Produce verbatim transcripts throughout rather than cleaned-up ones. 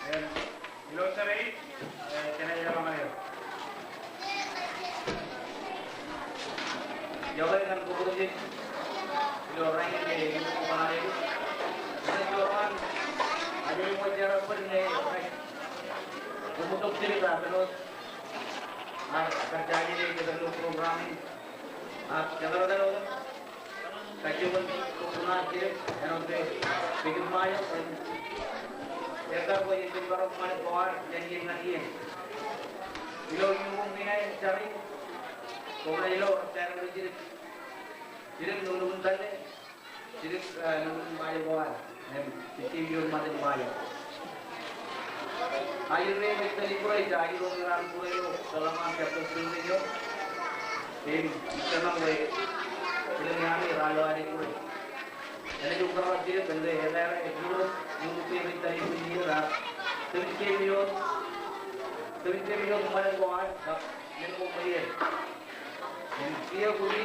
Im, ilo tōre in, eh, jenaaj eḷaññe eō. Iọkwe ñan kōpooj in ilo rainin, eh, ilo kōṇaan eo. Ilo kōṇaan, aolep ro rej bōd ñe, eh, koṃ tok jidik ak kōnono, ak kar jaje ilo program in. Ak jekdọọn, kajjioñ kōṇaan jidik āinwōt pejin ṃae eo, im ekar bwe ej jab bar ṃōṇōṇō ko ad jān iien ñan iien. Ilo iuṃwin ṇa in jar in, koṃ ṇa ilo jar in jidik. Jidik nuknuk in pālle, jidik, eh, nuknuk in ṃae ko ad. Im, ij bar ṃōṇōṇō ṃae eo. Aer rej tōl bwe ej aer ro ilo an bwe eo, Solomon chapter two eo. Im, ij tōmak bwe, ilōñ eo aer ro ilo an bwe eo. Enaaj uññūr jidik, kōn ke ej aer ro, ej aer ro, im ej tōl bwe ej aer ro. Tōl bwe ej aer ro, tōl bwe ej aer ro, ṃōṇōṇō ko ad, kab, men ko ṃweien. Im, kiiō kumi,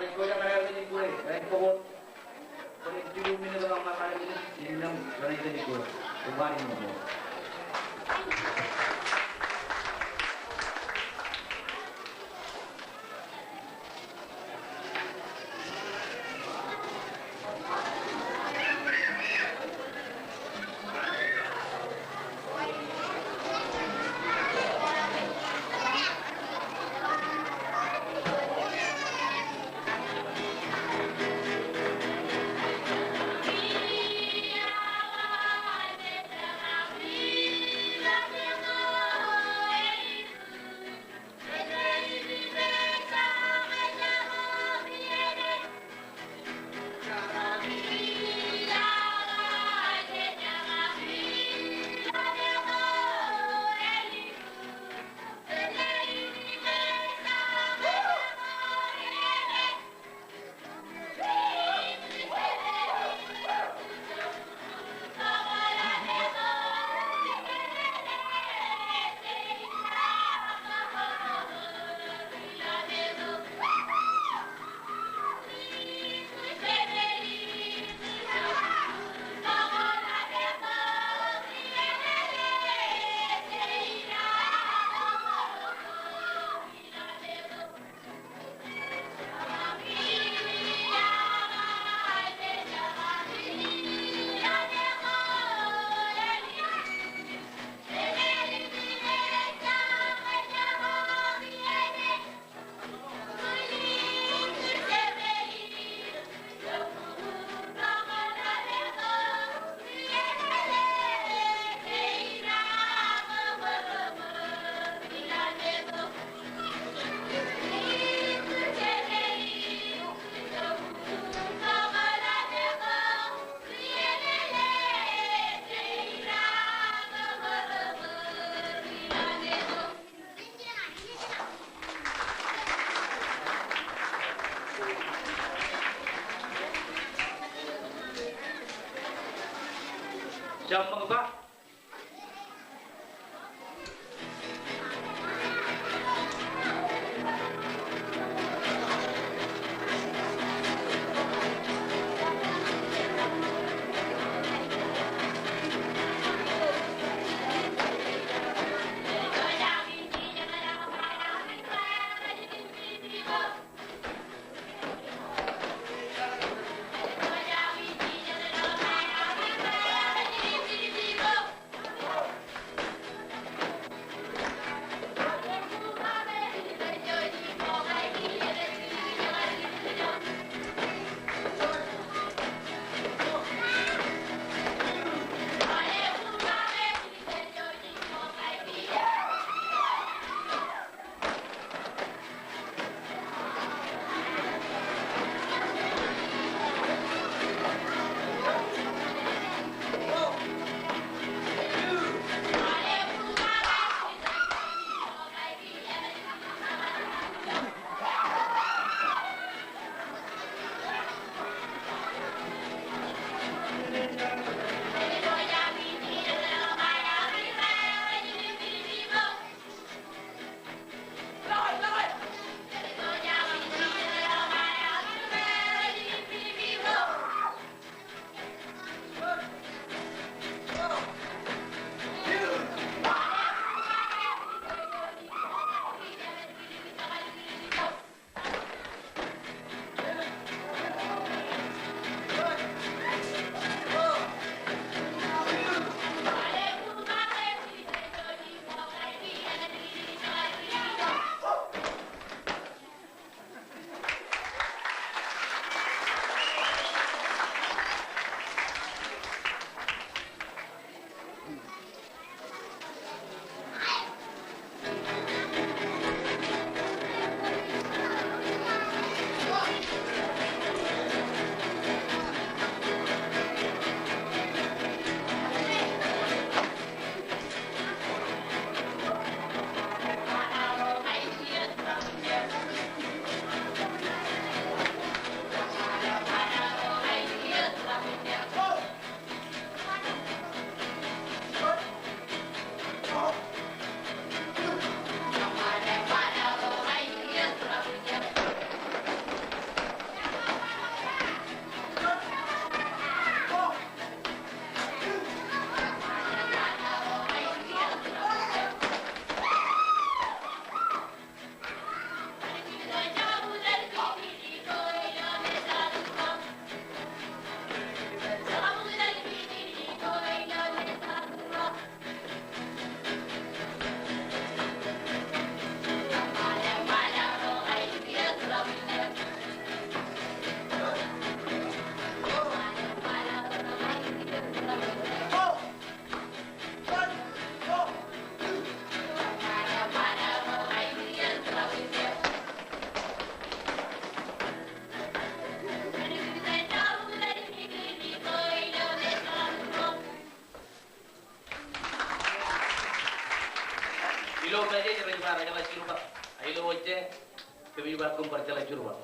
rej kōjak aer ro ilo an bwe eo, rej kōbōt. Jab ṃōk ba. Ilo pād ej rej ba rej jeḷā jirbal. Ak ilo wōj jān, kōmij ba kōm bar jeḷā jirbal.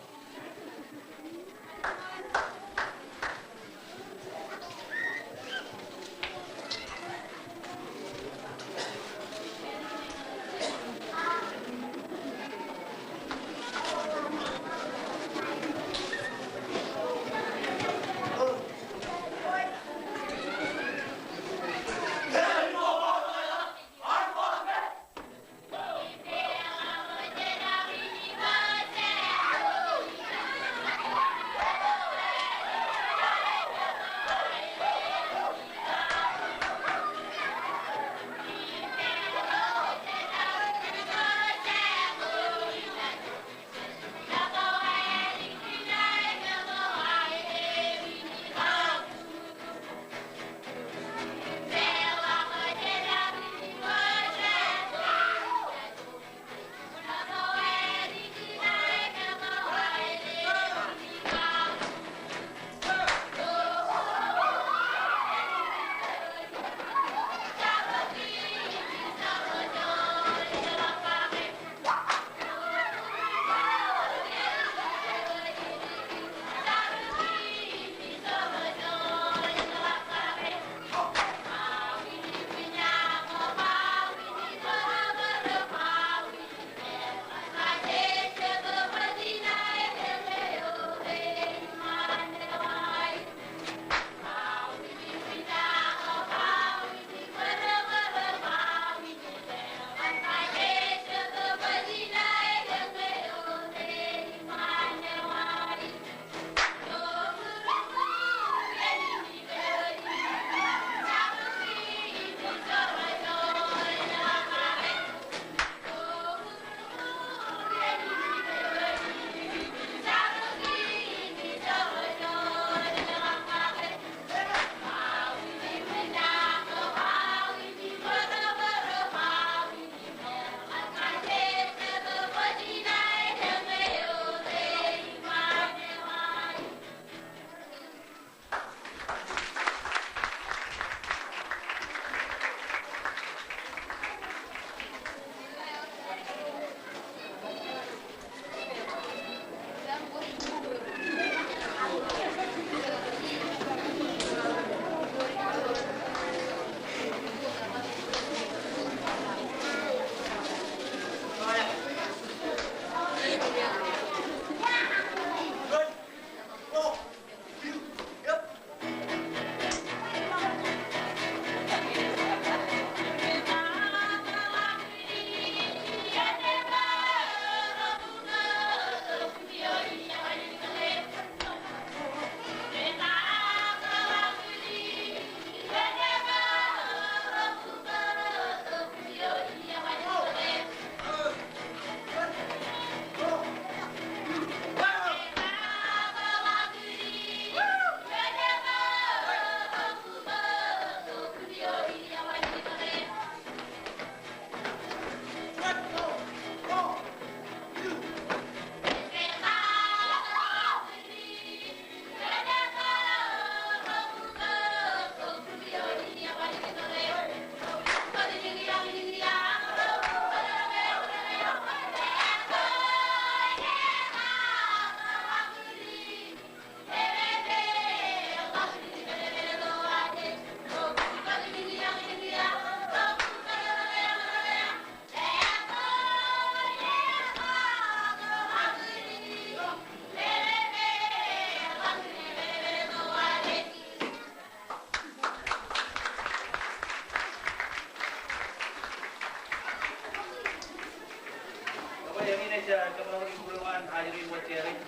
Ejjeḷọk ri-uḷọk an ajri wōt jerin.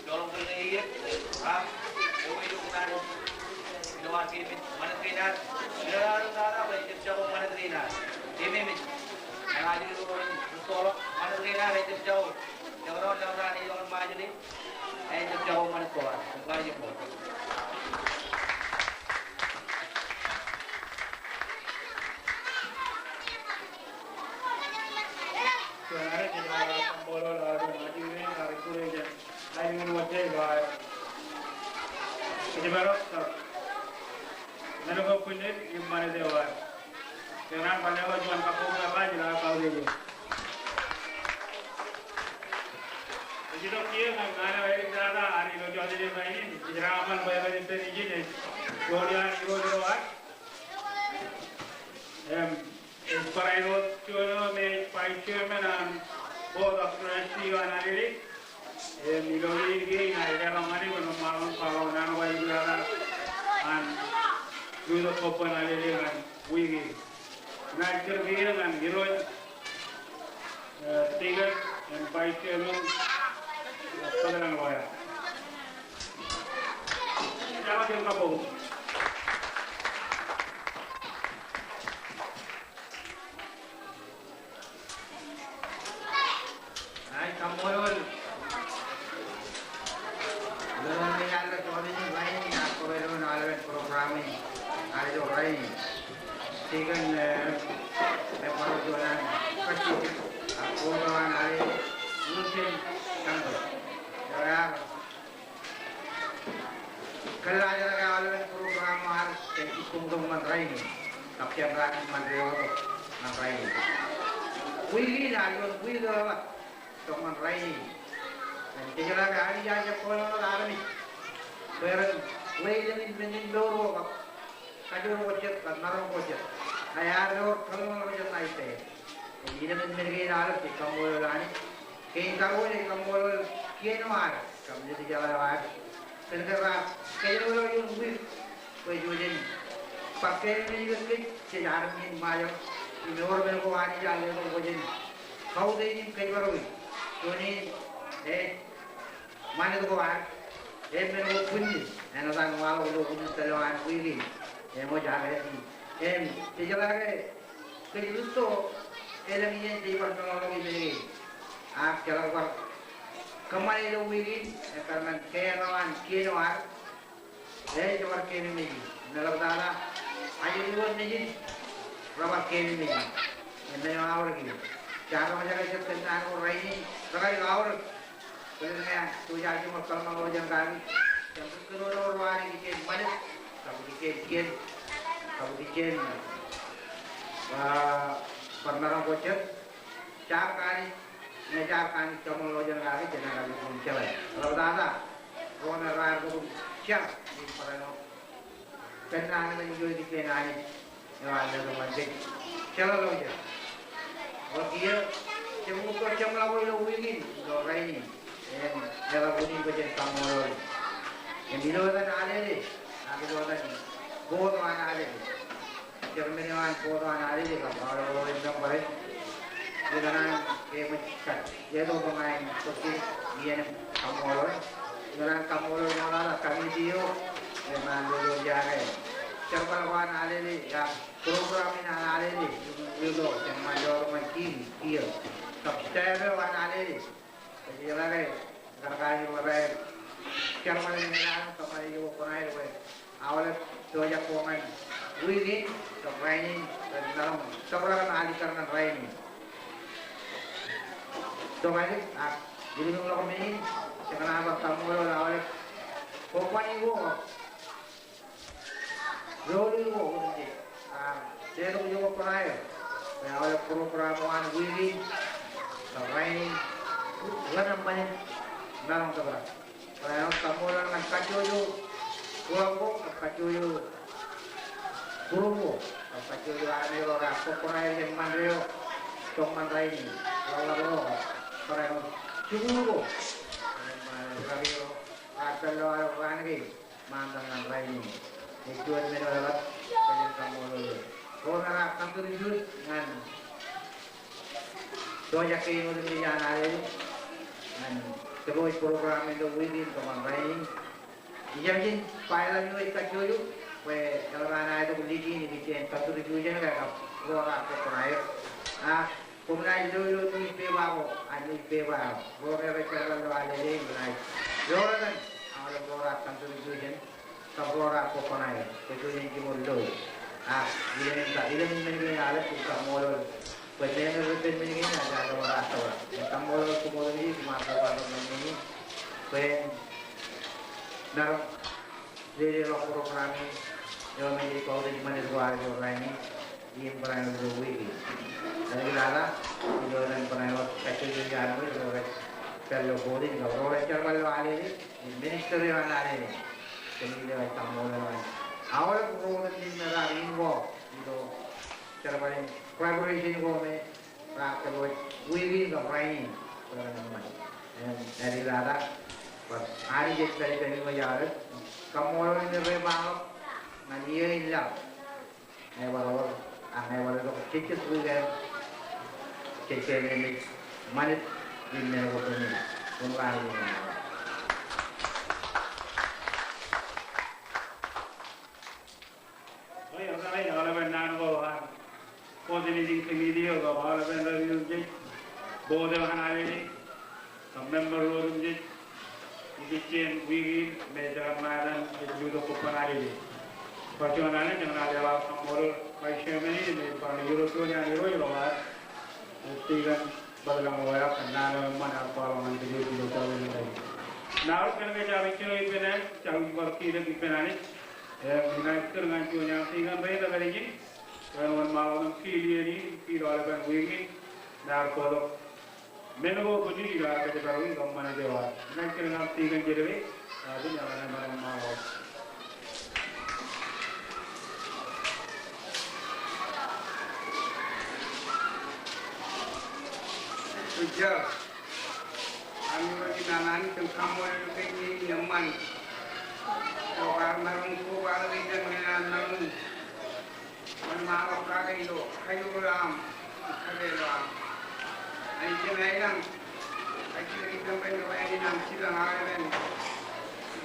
Joḷọk ri-iiet, ak ewi eo kōṇaan ilo ad keememej, ṃanit kein ad. Ilo ad tata bwe ejjab jako ṃanit kein ad keememej. Ilo ajri ro rej rūttoḷọk, ṃanit kein ad ejjab jako. Jekdọọn ḷọk raan eo ej ṃajeḷ, ejjab jako ṃanit ko ad. Kōṃṃan ijoko. Im, ej barāinwōt juon eo me ej vice chairman an board of trustee eo an Alele. Im ilo wiik in ej leḷọk ñan e kōn ṃaanḷọk kwaḷọk naan ko ej leḷọk an Youth Conference Alele ñan wiik in. Inaaj kūr kiiō ñan Irooj, eh, Deacon im Vice Chairman, eh, Bōktaḷ Loya. Ejjeḷọk im kabbokbok. Ij kaṃṃoolol ilo ṃwiin ilo juon in rainin, ak kōpeḷḷọk aolepen program in, ak ilo rainin. Deacon, eh, ej bar juon an kajjitōk, ak board eo an Alele, Lucian Tangko. Eo ear kōllaajḷọk aolepen program eo ad, kōn jibboñ tok ṃōn rainin. Kab jān raan in Ṃande eo tok ṃōn rainin. Wiik in ear juon wiik eo eḷap tok ṃōn rainin. Im jejeḷā ke Anij ear jab kōḷmānḷọk armej bwe ren ḷe ilōñ in men in mour ko kab kajoor ko jet, kab maroñ ko jet. Ak ear door kōḷmānḷọk jet ṇa ippāer. Im ilōñ in men kein aolep jej kaṃṃoolol Anij. Kein tōre ej kaṃṃoolol kien eo ad, kab Legislature eo ad. Kōn ke raar kōjepḷọk ioon wiik bwe jej bar kōmemej kōj, jej armej in Ṃajeḷ. Im ewōr men ko Anij ear letok bwe jen kautiej im kōjparok e. Juon in, eh, ṃanit ko ad, im men ko bwinnen, enaaj waḷọk ilo bwinnen tōl eo an wiik in. Eṃōj, ak ej, im jejeḷā ke kōj rūtto elōñ iien jej bar meḷọkḷọk ippān e. Ak jeḷak bar kōṃṃane ilo wiik in, ekkar ñan kein eo an kien eo ad, ej bar kōmemej. Im eḷaptata ajri wōt nejin rebar kōmemej. Im men eo aorōk in, jaar roñjake jet kōn naan ko rainin, rekar aorōk. Bōlen ñe ij jiṃor kōḷmānḷọkjeṇ kaki, kōn ri kōnono ro an ikijjien ṃanit, kab ikijjien kien, kab ikijjien, ah, bar maroñ ko jet. Jaar kaki, ñe jaar kaki kōḷmānḷọkjeṇ kaki, jenaaj kaki bōk jeḷā. Eḷaptata ro me raar bōk jar im barāinwōt kōnnaan ñan ijo ikijjien Anij eo ear letok ñan kōj. Jeḷā ḷọk ijo. Ḷọk ijo, jab uttok jeṃḷọk ilo wiik in, ilo rainin. Im eḷap wūnin bwe jen kaṃṃoolol. Im ilo etan Alele, ak ilo etan board eo an Alele. Chairman eo an board eo an Alele, kab aolep ro im member in. Ikōṇaan ke eṃōj kar, itok bwe ña in bōk iien im kaṃṃoolol. Ikōṇaan kaṃṃoolol ṃoktata committee eo, im an lolo ijaake jerbal ko an Alele, ak program in an Alele, im ilo, im ṃan eo ro ṃan kiiō, kiiō. Kab staff eo an Alele. Ej jeḷā ke kar kaki bar jar ṃanit in an kōṃṃane ijoko kōṇaan bwe aolep pojak ko ñan wiik in, kab rainin, ren maroñ tōprak im alikkar ñan rainin. Tok ālikin, ak ilukkuun ḷọk men in, jekōṇaan bar kaṃṃoolol aolep company ko, Ro ri ko, a, letok ijoko kōṇaan bwe aolep program eo an wiik in, kab rainin, ḷōmṇak ṃanit, maroñ tōprak. Barāinwōt kaṃṃoolol ñan kajjojo, kuwab ko, kab kajjojo, būruōm ko, kab kajjojo armej ro raar bōk kōṇaan jān ṃande eo, tok ṃan rainin, ḷōmṇak ro, barāinwōt jikuuḷ ko, im, a, rūkaki ro, raar pād ilo ad raan kein. Ṃaantak ñan rainin. Ej juon men eo eḷap kōn kaṃṃoolol. Ro me raar contribute ñan Eo, ij kōnono ilo an alele ñan kōpooj program ilo wiik in kab rainin. Ij jab jen ba ḷọk eo ej kajjojo bwe eḷap an aetok lijin ikijjien contribution ke kab ro raar kōkkoṇa er. Ak koṃ naaj lo ilo newspaper ko, an newspaper ro ke rej jerbal ilo alele im naaj ro rekan aolep ro raar contribution kab ro raar kōkkoṇa er, kōj juon in jiṃor lo. Ak ilen in ka, ilen in men kein aolep, im kaṃṃoolol bwe men eo rej ippān men kein, ak ilo raar tōprak. Im kaṃṃoolol koṃ otemjej, koṃ ar tōprak ilo men in. Bwe en maroñ lelōñ ḷọk program in, eo me ej kautiej ṃanit ko ad ilo rainin im barāinwōt ilo wiik in. Āliktata, ilo etan barāinwōt kajjojo iaan ro rej pād ilo board in, kab ro rej jerbal ilo alele, im minister eo an alele. Kōmij kaṃṃoolol ñan aolep ro otemjej me raar involve ilo jerbal in preparation ko me raar kōpooj wiik in kab rainin. Bwe ren eṃṃan. Im āliktata, bwe Anij ej pād ippāmi kōj aolep. Kaṃṃoolol ro rej ba ḷọk ñan iiō in laḷ. Ñe bar wōr, ak ñe bar itok jejjet wiik eo, jejjet in ej ṃanit im men ko kōn men. Koṃ kanooj in. Eo, eo, eo, aolepān naan ko an coordinating committee eo, kab aolepān ro otemjej, board eo an alele, kab member ro otemjej, ikijjien wiik in me ej kōṇaan ej itok kōṃṃan alele. Bar juon alen, enaaj eḷap kaṃṃoolol vice chairman in, me ej bar irooj eo an irooj ro ad, Stephen Bōtlañ Oyak, kōn naan eo eṃṃan ear kwaḷọk ñan kōj ilo jabdewōt in. Naan eo kōn ke jab ijjino ippān Anij, jab ij bar kilōk ippān Anij. Im inaaj kūr ñan juon iaan tikōn rein rej pād ijin, bwe en wōnṃaanḷọk im kiiō iien in, kiiō aolepān wiik in, me ear bōktok men ko bwijin ilo ad kōjparok in kab ṃanit eo ad. Inaaj kūr ñan tikōn Jedebe, ak ij kōṇaan ṃōṇōṇō. Good job. Ami wōj naan Anij im kaṃṃoolol kōj iien in eṃṃan. Eo, kwaar maroñ kobaḷọk ippān men an maroñ wōnṃaanḷọk kake ilo kajoor eo aṃ, kake ilo aṃ. Anij, ij kōṇaan kajjitōk ippān kōj bwe en wōnṃaanḷọk jipañ aolepān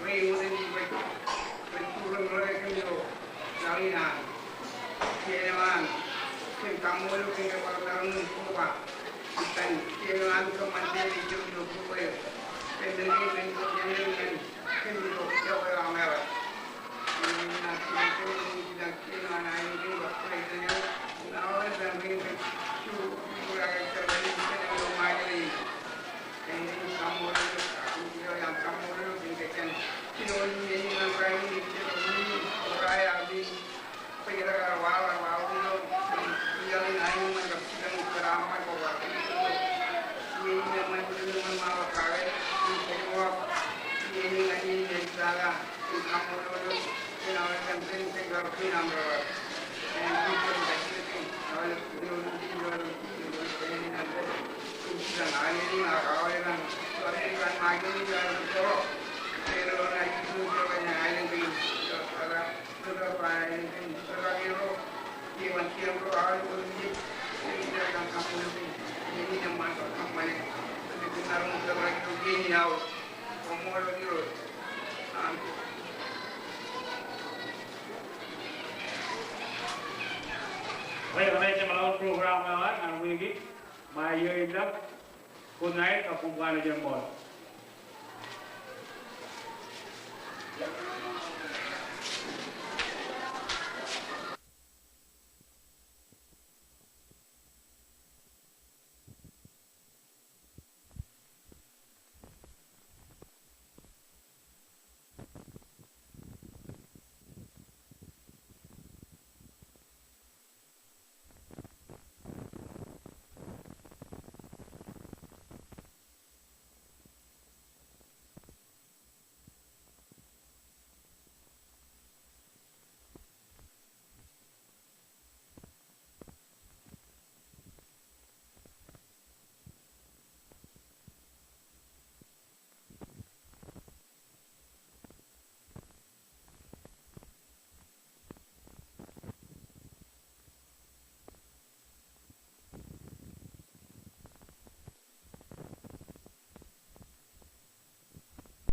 ro otemjej bwe ren juon ro rej kōm ilo laḷ in an. Kien eo an, kōn kaṃṃoolol kōn ke kwaar maroñ in koba ippān kien eo an kōṃṃan tōl ilo koba eo. Kōn men kein ren ilo kien eo an, kōn ilo yokwe eo aṃ eḷap. Eo, eo, ej jeṃḷọkin program eo an, an wiik in, ṃae iiō in laḷ. Good night, ak koṃ kanooj in ṃool.